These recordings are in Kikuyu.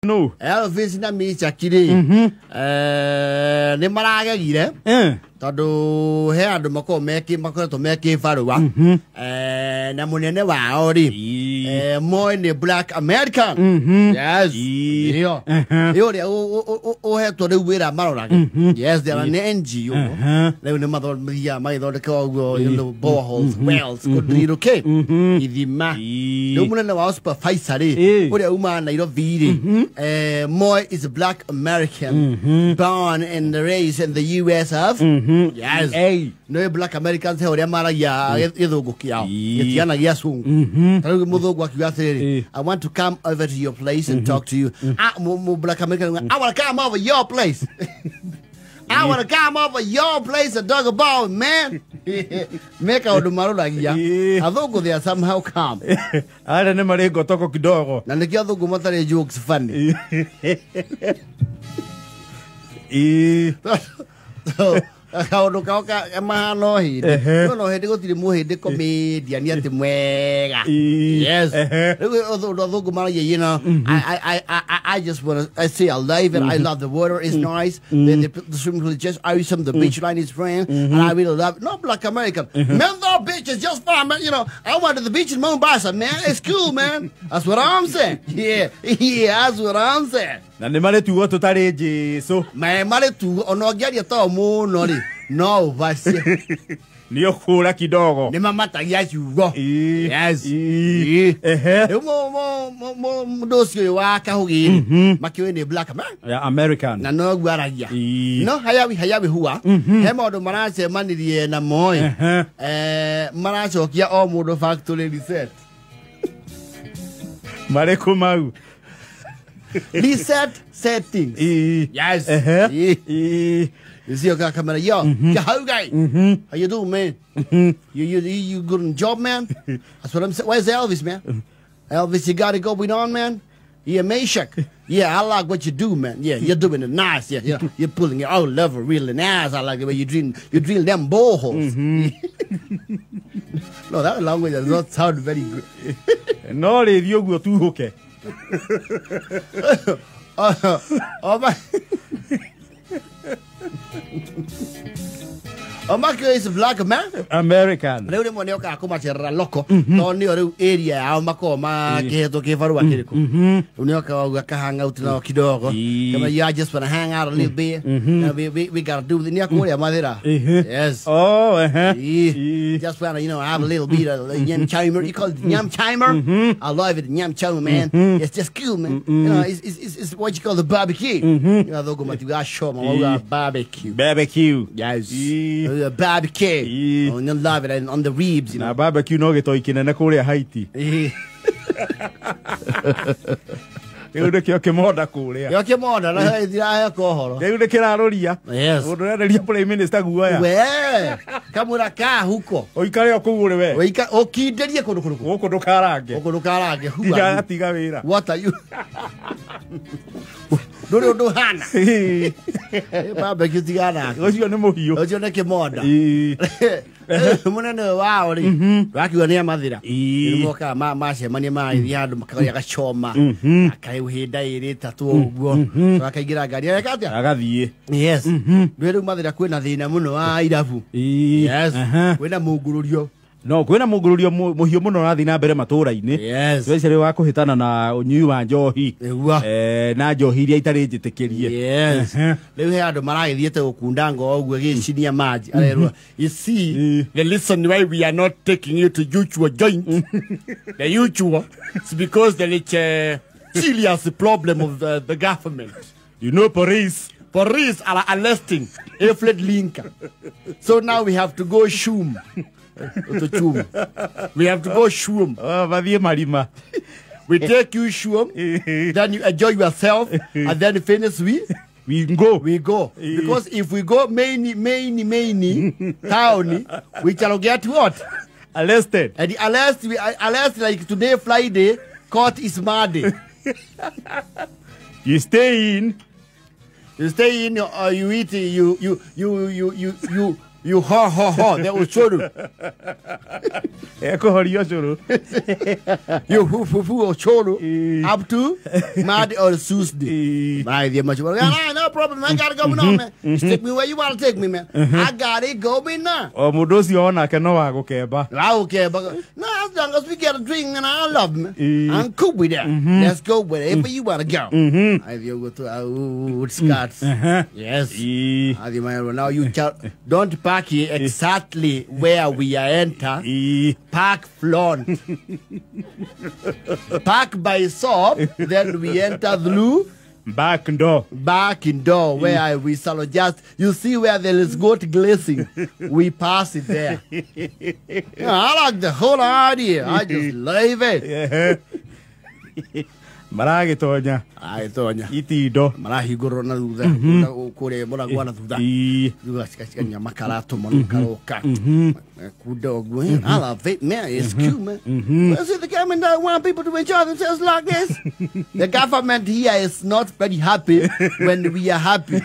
No. Elvis na Mishaki rĩ, nĩ maragegire tondũ he andũ makoragwo makoretwo me kĩbarũa, na mũnene wao rĩ, Moi nĩ Black American. Yes. Ĩyo. Ĩyo ũrĩa ũhetwo rĩu wĩra marorage. Yes, they are an NGO. Rĩu nĩ mathiaga magĩthondeka ũguo, boreholes, wells, kũdrill kĩ ithima. Rĩu mũnene wao supervisor rĩ, ũrĩa umaga Nairobi rĩ, Moi is a Black American born and raised in the US of. Yes. Ei. No Black Americans he ũrĩa maragia gĩthũngũ kĩao gĩtiganagia acungu. Ta rĩu mũthũngũ akiuga atĩrĩrĩ, "I want to come over to your place and talk to you." Ah, mu Black American, "I want to come over your place. I want to come over your place and talk about, man." Me kaũndũ maroragia. Athũngũ, they are somehow calm. Arĩa nĩ marĩ ngotoko kidogo. Na nĩkĩo athũngũ matarĩ jokes funny. Kaũndũ kao mahana o hĩndĩ. No hĩndĩ gũtirĩ mũhĩndĩ comedian atĩ mwega. Yes. Rĩu ũndũ athũngũ maragia, I just want to, I say I love it. I love the water is nice. The swimming pool is just awesome. The beach line is fine. And I really love it. No Black American. Man, the beach is just fine, man. I went to the beach in Mombasa, man. It's cool, man. That's what I'm saying. Yeah, that's what I'm saying. Na nĩ marĩ tugo tũtarĩ Jesu. Me marĩ tugo ona ũngĩaria to mũno rĩ, no ũbacie. Nĩ ũkũra kidogo. Nĩ mamatagia ciugo. Yes. Rĩu mũndũ ũcio ũyũ wa kahũgĩ rĩ, makĩũĩ nĩ Black man. Ya American. Na noguo aragia. No hayawi hayawi hua he maũndũ maracemanirie na moĩ. Maracokia o mũndũ factory reset. Marĩkũ mau? Reset settings. Yes. You see, okay, kamera, yo, Kahugai. How you doing, man? You good on job, man? That's what I'm saying. Where's Elvis, man? Elvis, you got it going on, man? Yeah, Meshach. Yeah, I like what you do, man. Yeah, you're doing it nice. Yeah, you're pulling it out level really nice. I like the way you drill them boreholes. No, that language does not sound very good. No rĩthiĩ ũguo tuhũke. Oh my. Omakio is a Black man. American. Rĩu rĩmwe nĩokaga kũmacerera loko tondũ nĩo rĩu area yao makoragwo makĩhetwo kĩbarũa kĩrĩkũ. Rĩu nĩokaga ũguo akahang out nao kidogo. Kama you, I just wanna hang out a little bit. We gotta do nĩ akũrĩa mathĩra. Yes. Oh, ehe. Just wanna, have a little bit of nyam chimer. You call it nyam chimer? I love it, nyam chimer, man. It's just cool, man. It's what you call the barbecue. Thũngũ matiugaga choma, maugaga barbecue. Barbecue. Yes. Barbecue. Oh, you love it and on the ribs. Na barbecue no gĩtoi kĩnene kũrĩa Haiti. Rĩu nĩkĩo kĩmonda kũrĩa. Gĩo kĩmonda na ithiraheka ũhoro. Rĩu nĩ kĩrarũria. Yes. Mũndũ ũrenderia prime minister guoya. We kamũra ka huko. Ũikare o kũu ũrĩ we. Ũika ũkindĩrie kũndũ kũrĩkũ? Gũkũ ndũkarange. Gũkũ ndũkarange. Who Tiga are you? Tiga wĩra. What are you? Ndũrĩ ũndũ ũhana. Barbecue tigana. Ũcio nĩ mũhiũ. Ũcio nĩ kĩmonda. Mũnene ũyũ wao rĩ, wakiuga nĩ amathĩra. Rĩu mokaga macemania magĩthiĩ handũ makarĩa gacoma akaĩhĩnda ĩrĩ ĩtatũ ũguo akaingĩra ngari areka atĩa? Agathiĩ. Yes. Ndwĩ rĩu mathĩra kwĩna thĩna mũno wa irabu. Yes. Kwĩna mũngũrũrio. No kwĩna mũngũrũrio mũhiũ mũno ũrathiĩ na mbere matũra-inĩ. Especially wa kũhĩtana na ũnyui wa njohi. Nĩguo. Na njohi iria itarĩ njĩtĩkĩrie. Yes. Rĩu he andũ maragĩthiĩte gũkunda ngo ũguo gĩcinia maji arerwo, "You see, the reason why we are not taking you to usual joint, the usual, it's because there is a serious problem of the government. You know police. Police are arresting Alfred Linka. So now we have to go shum. To chum. We have to go shum. Oh, mathiĩ marima. We take you shum, then you enjoy yourself, and then finish we We go. We go. Because if we go main, main, main town, we shall get what? Arrested. And arrest, we arrest like today, Friday, court is Monday. You stay in. You stay in, you eat, you, you, you, you, you, you, You ho ho ho the ushuru. Ekuhoria ucuru. You hu hu hu ushuru up to Monday or Tuesday. My dear much. No problem. I got it going on, man. You stick me where you want to take me, man. I got it going on. O mundu ucio onake no wa gukemba. Wa gukemba. No, as long as we get a drink and I love me. I'm cool with that. Let's go wherever you want to go. I go to Scots. Yes. Now you don't park here exactly where we are enter. Park front. Park by shop, then we enter through back door. Back door where we sell just you see where there is goat glazing. We pass it there. Yeah, I like the whole idea. I just love it. Yeah. Maragitonya. Agitonya. Itindo. Marahigoro na thutha. Kure muragwa na thutha. Thutha cikacikania makarato mono karoka. Kuda ũguo. I love it, man. It's cute, man. Well, see, the government don't want people to enjoy themselves like this. The government here is not very happy when we are happy.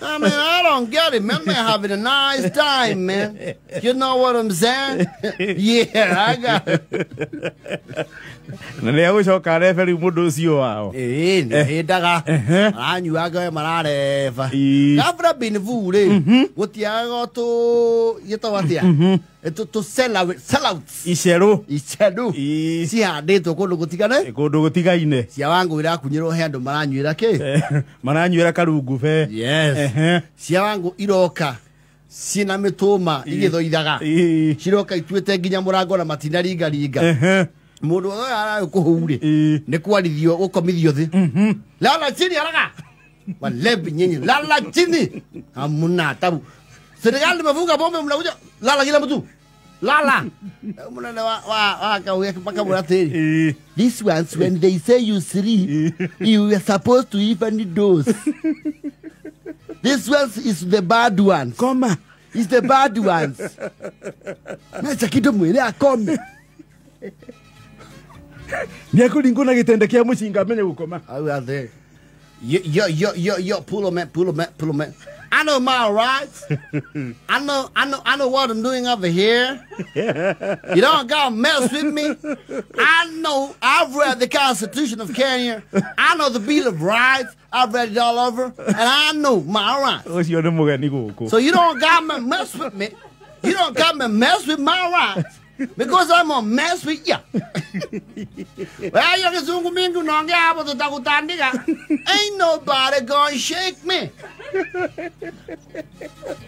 I mean, I don't get it, man. I'm having a nice time, man. You know what I'm saying? Yeah, I got it. Na nĩ egũcoka areberi mũndũ ũcio wao. Ĩĩ, nĩ hĩndaga. Maranyuaga marareba. Gabra binvu rĩ, gũtiagaga tũ gĩtagwo atĩa? Tũ sellouts. Icerũ. Icerũ. Cihandĩtwo kũndũ gũtigane? Kũndũ gũtigaine. Cia Wangũ irakunyĩrwo he andũ maranyuĩra kĩ? Maranyuĩra karungu be. Yes. Cia Wangũ iroka ciĩna mĩtũma igĩthoithaga. Ciroka ituĩte nginya mũrango na matinaringaringa. Mundu ũyũ aragũkũhurĩ nĩ kwarithio gũkomithio thĩ. Lala chini haraka. Walevi nyinyi lala chini. Hamuna tabu. Serikali imefunga pombe mnakuja lala kila mtu. Lala. Munene wa kauya mpaka muratiri. These ones when they say you sleep, you are supposed to even dose. This ones is the bad ones. Koma. It's the bad ones. Mecha kitu mwile akome. Nĩekũringwo na gĩtende kĩa mũcinga amenye gũkoma. Au athe. Yo yo yo yo pull man pull man pull man. I know my rights. I know what I'm doing over here. You don't gotta mess with me. I know I've read the Constitution of Kenya. I know the Bill of Rights. I've read it all over, and I know my rights. Ũcio nĩ mũgeni gũkũ. So you don't gotta mess with me. You don't gotta mess with my rights. Because I'm a mess with ya. Well, you kizungu mingi unaongea hapo tutakutandika. Ain't nobody gonna shake me.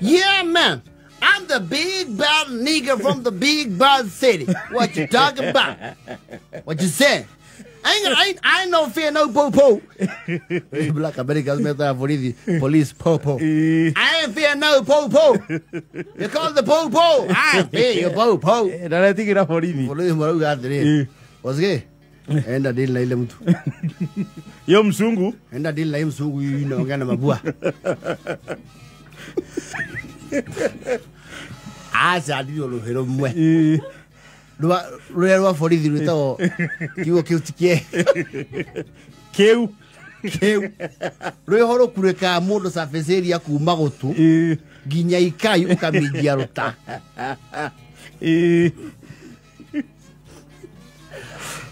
Yeah, man. I'm the big bad nigga from the big bad city. What you talking about? What you say? I ain't no fear no po-po. Black Americans met that police po-po. I ain't fear no po-po. You call the po-po. I ain't fear your po-po. Ndaratigĩra borithi. Borithi marauga atĩrĩrĩ. Wasike? Enda deal na ile mtu. Yo mzungu. Enda deal na mzungu inaongea na mabua. Acha ndio rũhĩ rũmwe. Rũrĩa rwa borithi rwĩtagwo kiugo kĩu ti kĩu kĩu rwĩho rũkurĩkaga mũndũ surface area kuma gũtũ nginya ikai ũkaminjia rũta.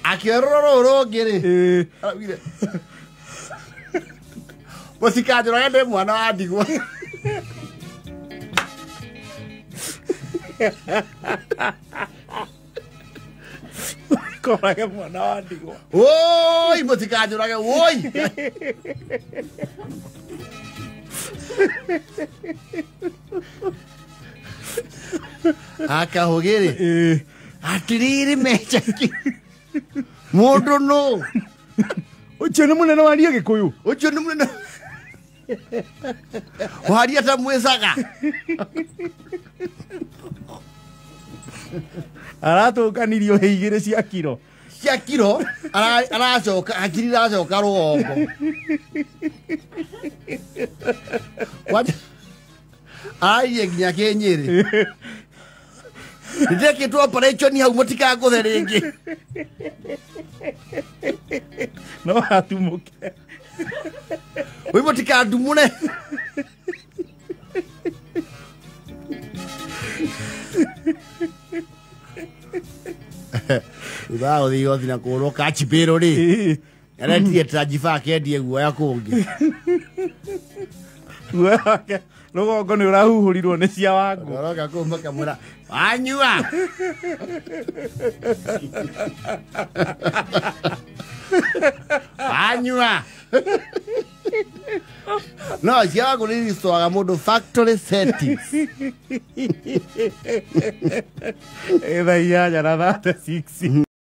Akĩorora rũrũ rũngĩ rĩ araugire mũtikanjũrage ndĩ mwana wa ndigwa. Korage mwana wa ndigwa. Woi mũtikanjũrage woi. Akahũgĩrĩ atĩrĩrĩ mecaki mũndũ nũ ũcio nĩ mũnene waria gĩkũyũ. Ũcio nĩ mũnene waria ta mwĩcaga. Aratũnganirio hĩ igĩrĩ cia kiro. Cia kiro aracoka hakiri iracoka rũgongo. What? Arairie nginya kĩnyĩrĩ. Ndekĩtwo operation hau mũtikangũthe rĩngĩ. No hatumũke. Wĩ mũtikandumũre. Thutha wa gũthiĩ igoti na kũhũrwo kachibĩrũ rĩ, aretie tranjiba akendie guoya kũngĩ. Guoya wake rũgongo nĩ ũrahuhũrirwo nĩ cia Wangũ. Aroka kũu makamwĩra wanyua. Wanyua. No cia Wangũ nĩ iristoaga mũndũ factory settings. Thaa 8:36.